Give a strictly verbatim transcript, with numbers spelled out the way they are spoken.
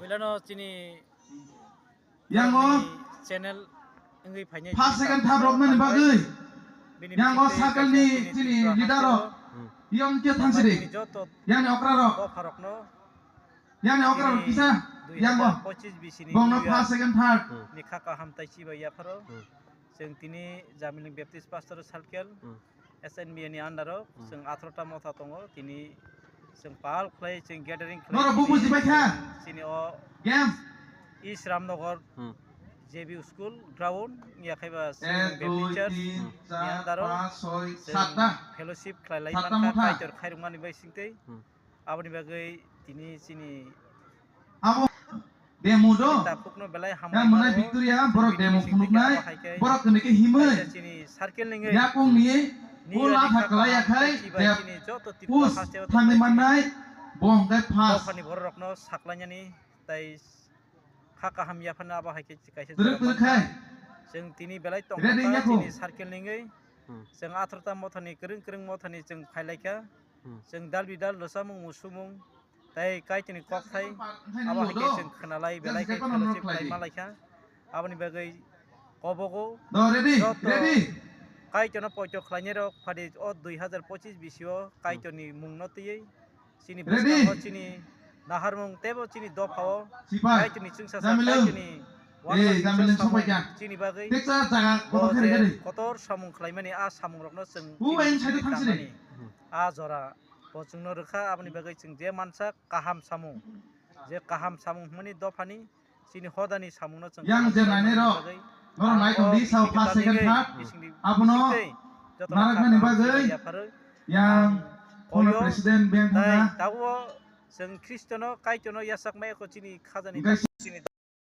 Puilano chini Yang o channel wngwi phainai first, second, third rok nani bagwi. Yang o circle ni chini leader rok. Yang khe thangsidi. Yang ni okra rok. Yang ni okra rok kisa. Yang o. Bongno first, second, third. Ni kha kaham tai chibai yapharo. Chwng tini Jamilung Baptist Pastor Circle, S N B A ni under o chwng atharo ta motha tongo, tini chwng pal khlai, chwng gathering khlai. Norok bo bujibai kha. Chini o East Ramnagar J B School ground, ya khaiba Baptist Church ni under o chwng fellowship khlai lai mankha, Kaitor khairokmani bai singtwi. Aboni bagwi tini chini Abo demo do. Takhukno belai hambai mano. Yang mwnai Victoria, borok demo phunuknai, borok kwnwi khe himwi. Chini circle ni yakung ni o latha kwlai yakhai, chini joto Tipra post haste o thangwi mannai, bo hwnkhe first. Dophani bororokno saklainani tai kha kaham yaphano abo hai khe kaisa. Twrwk twrwk khai. Chwng tini belai tongkha chini circle ni wngwi. Chwng atharo ta mothani, kwrwng kwrwng mothani chwng phailaikha. Chwng dal bidal rwchapmung musumung tei Kaitorni kokthai abo hai khe chwng khwnalai belai khe fellowship khlai malaikha. Aboni bagwi kobogo joto Kaitorno poito khlainairok phadi o dui hazar pochis bisio Kaitorni mungno twiwi chini bwskango chini naharmung teibo chini dophao Kaitorni chwngsacha Kaitorni wansa chini bagwi kotor samung khlaimani a samungrokno chwng a jora bo chwngno rwkha, aboni bagwi chwng je mansa kaham samung, je kaham samung hwnmani dophani chini hodani samungno chwng yang je nainai rok, norok nai tong di sao first, second, third, abono naraknani bagwi yang former president beng thangna. Tabuk chwng Khristono Kaitorno yachakmai eko chini khajani chini